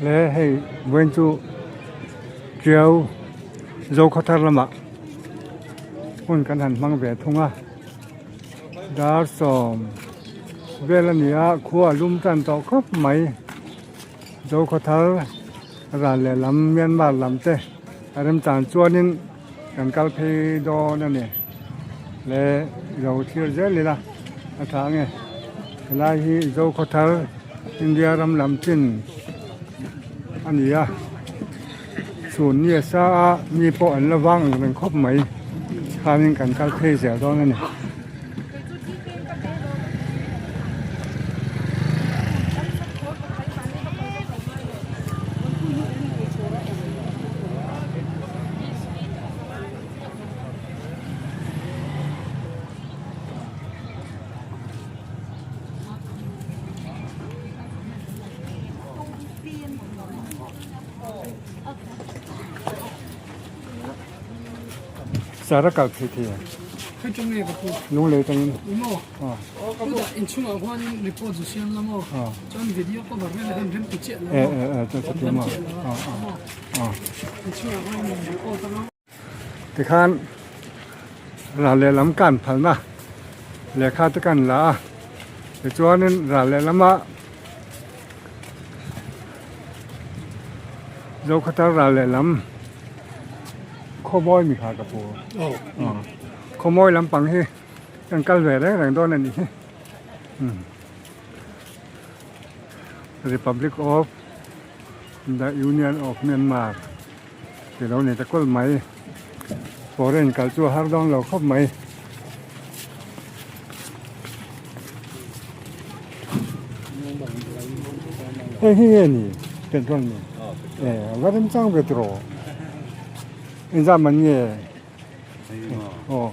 Le hei vawiin chu Tiau Zokhawthar lamah hun kan han hmang ve thung a dar sawm vel a ni a khua a lum tan tawh khawp mai Zokhawthar ral lehlam Myanmar lam te a remchang chuanin kan kal phei dawn a ni le lo thlir zel ila a tha ang e helai hi Zokhawthar India ram lam chin a ni a chhun ni a sa a mi pawh an la vang ang reng khawp mai khanin kan kal phei zel dawn a ni. Sara kal thei thei a. Khai tang nge ka pu. Lunglei tangin. Imo. Chutah inchhungah huan report zu siam la maw. Chuan video cover vel han rem ti chiah la maw. E e e chu chu ti maw. Inchhungah huan report anga. Tikhan ral lehlam kan phalna lehkha te kan la a tichuanin ral lehlama Zokhawthar ral lehlam khawmawi mi kha ka pu khawmawi lampang hi kan kal ve reng reng dawn a nih hi Republic of the Union of Myanmar. Ti lo ni ta kulh mai. Foreign kal chu a har dawn lo khawp mai. Hei hi nge ni petrol ni e va rem chang ve tiraw engzah man nge aw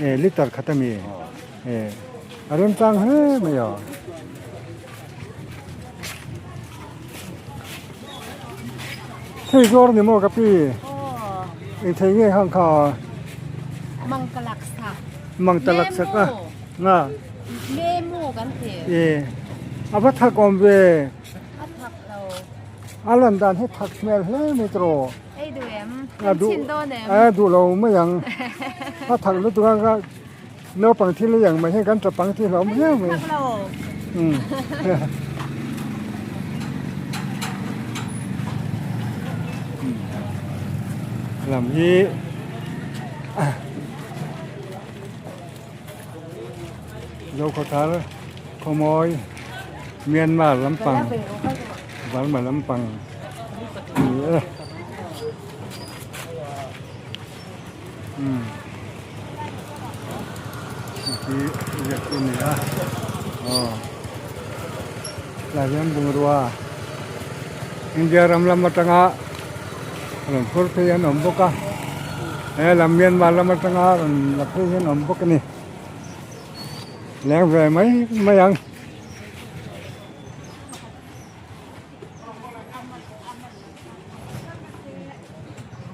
e liter khat ami e a rem chang hle mai a. Thei zawr ni maw ka pi? Eng thei nge hang kha? Mang ka lak sak. Mang ta lak sak a. Nga. Me mu kan ti. E. A va thak awm ve. A thak lo. A lan dan hi thak hmel hle mai tiraw. Ei duh em? Kan chin dawn em? A duh lo mai ang. A thak lutuk a ka Naupang thil a yang mai hian kan tapang thil a awm viau mai. Lam hi Zokhawthar Khawmawi Myanmar lampang Burma lampang a ni e. Hi ziak chu a ni a aw tlai hian bungrua India ram lam atanga rawn phur phei an awm bawk a he lam Myanmar lam atanga rawn la phei hi an awm bawk a ni leng ve mai mai ang.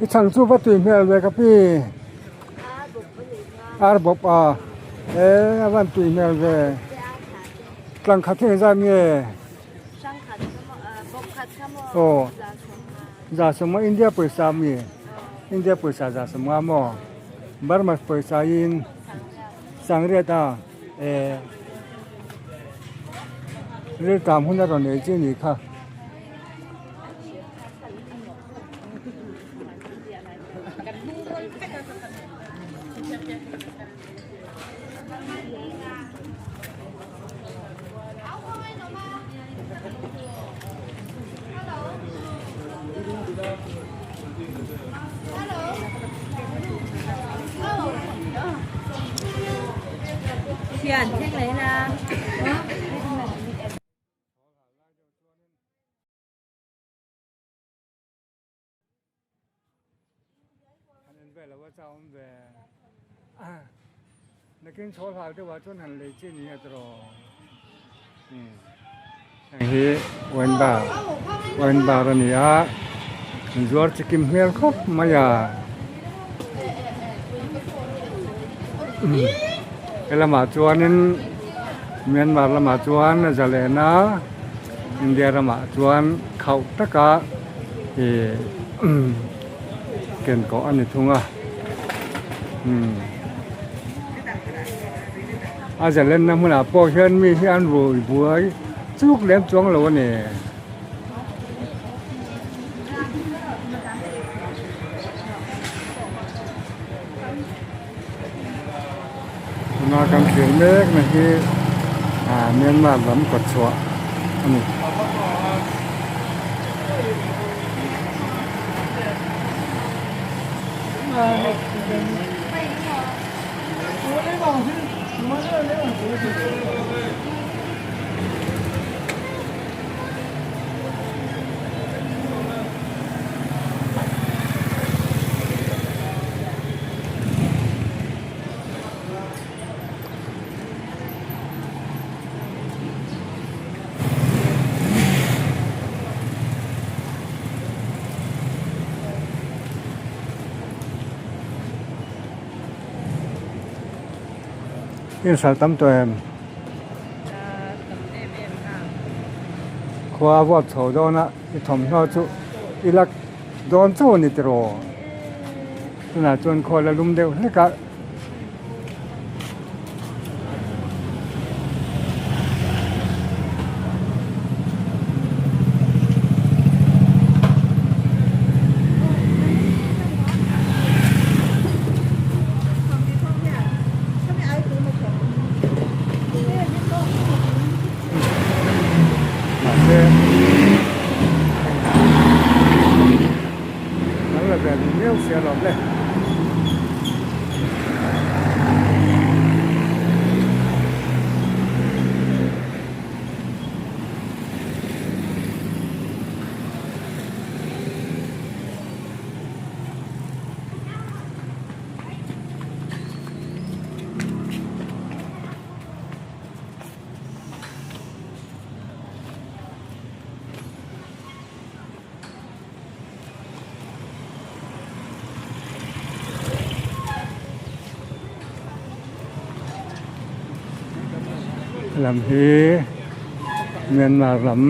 I chhang chu va tui hmel ve ka pi ar bawp a e a van tui hmel ve tlang khat hi engzat nge aw za sawma India pawisa ami India pawisa za sawma maw Burma pawisa in sangriat a e riltam hun a rawn ei chi a nih kha. Thian thleng leh ila. Han en vel lo a chau awm ve nakin chhawl hal deuh ah chuan han lei chi ni a tiraw heng hi wine bar wine bar a ni a inzuar chikim hmel khawp mai a helamah chuanin Myanmar lamah chuan zalena. India ramah chuan khauh taka ih ken kawh a ni thung a umm a zalenna hmunah pawh hian mi hi an rui buai chuk lem chuang lo a ni. Tuna kan thlir mek na hi ah Myanmar lam kawtchhuah a ni. Insal tam tawh em? Khua a vuak chho dawn a i thawmhnaw chu i la dawn chauh a ni tiraw? Tunah chuan khua la lum deuh hlek a. Mahse kan la ve duh miau sia lawm le. Lam hi Myanmar lam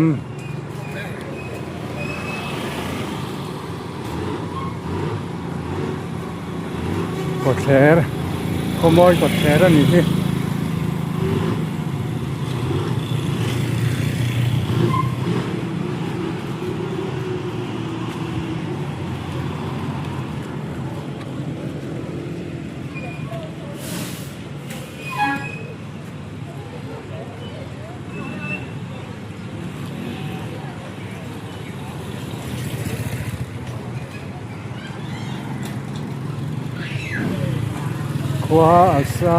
kawtthler khawmawi kawtthler a nih hi. Khua a sa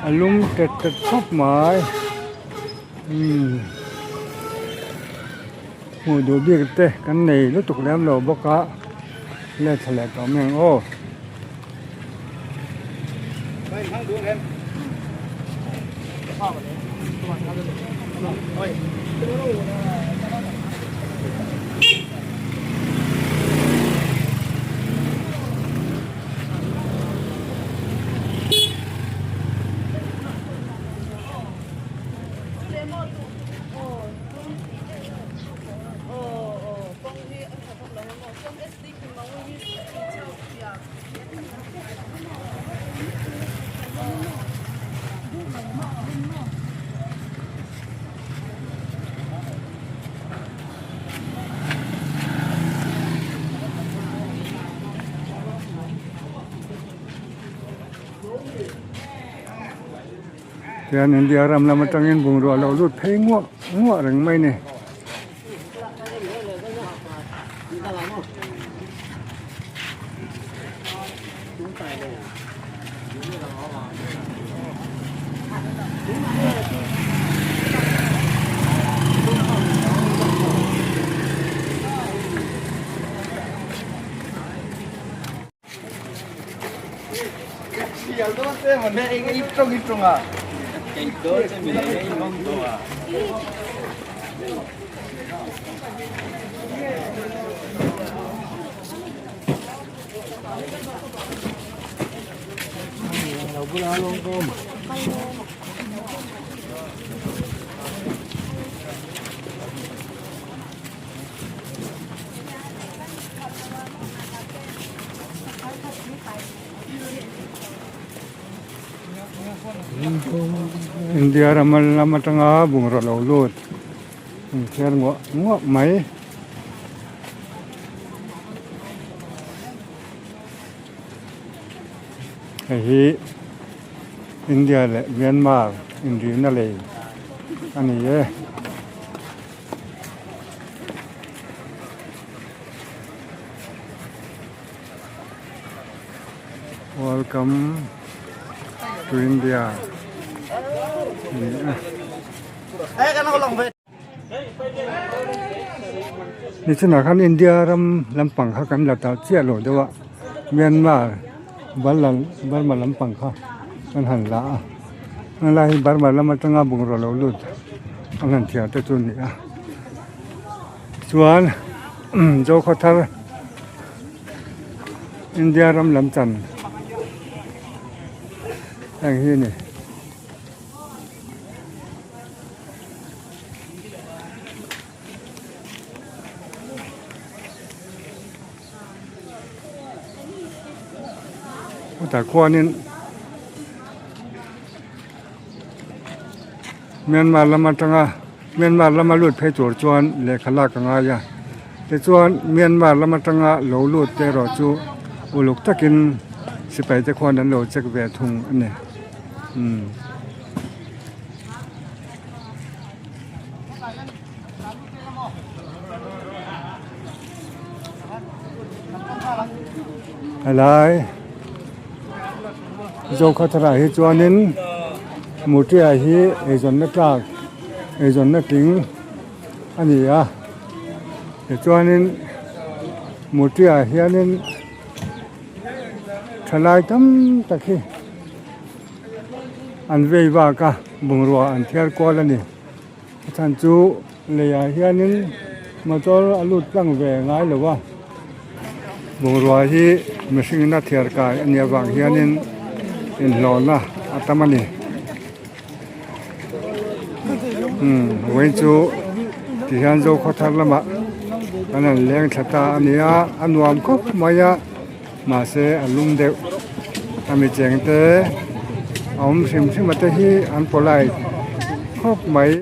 a lum tet tet khawp mai umm hmuh duh bik te kan nei lutuk lem lo bawk a let thla leh tawh mai ang aw. Tihian India ram lam atangin bungrua a lo lut phei nguah nguah reng mai a ni. India rama lam atanga bungraw lo lut inthiar nguah nguah mai. Hei hi India leh Myanmar inrihna lei a ni e. Welcome to India ni a. Nichinah khan India ram lampang kha kan la ta chiah lo deuh a Myanmar Burma lampang kha kan han la a helai hi Burma lam atanga bungraw lo lut an han thiar te chu a ni a chuan Zokhawthar India ram lam chan heng hi a ni. Chutah khuanin Myanmar lam atanga Myanmar lama lut phei tur chuan lehkha lak a ngai a tichuan Myanmar lam atanga lo lut te erawh chu uluk takin sipai te khuan an lo check ve thung a ni. Umm. Helai Zokhawthar ah hi chuanin Mutia hi eizawnna tlak eizawnna tling a ni a tichuanin Mutia hianin thalai tam tak hi an vei vak a bungrua an thiar kual a ni. A chhan chu leiah hianin motor a lut tlang ve ngai lo a bungrua hi mihring in a thiar kai a nih avang hianin inhlawhna a tam a ni umm vawiin chu tihian Zokhawthar lamah kan han leng thla ta a ni a a nuam khawp mai a mahse a lum deuh a mi cheng te a awm hrim hrim a te hi an polite khawp mai.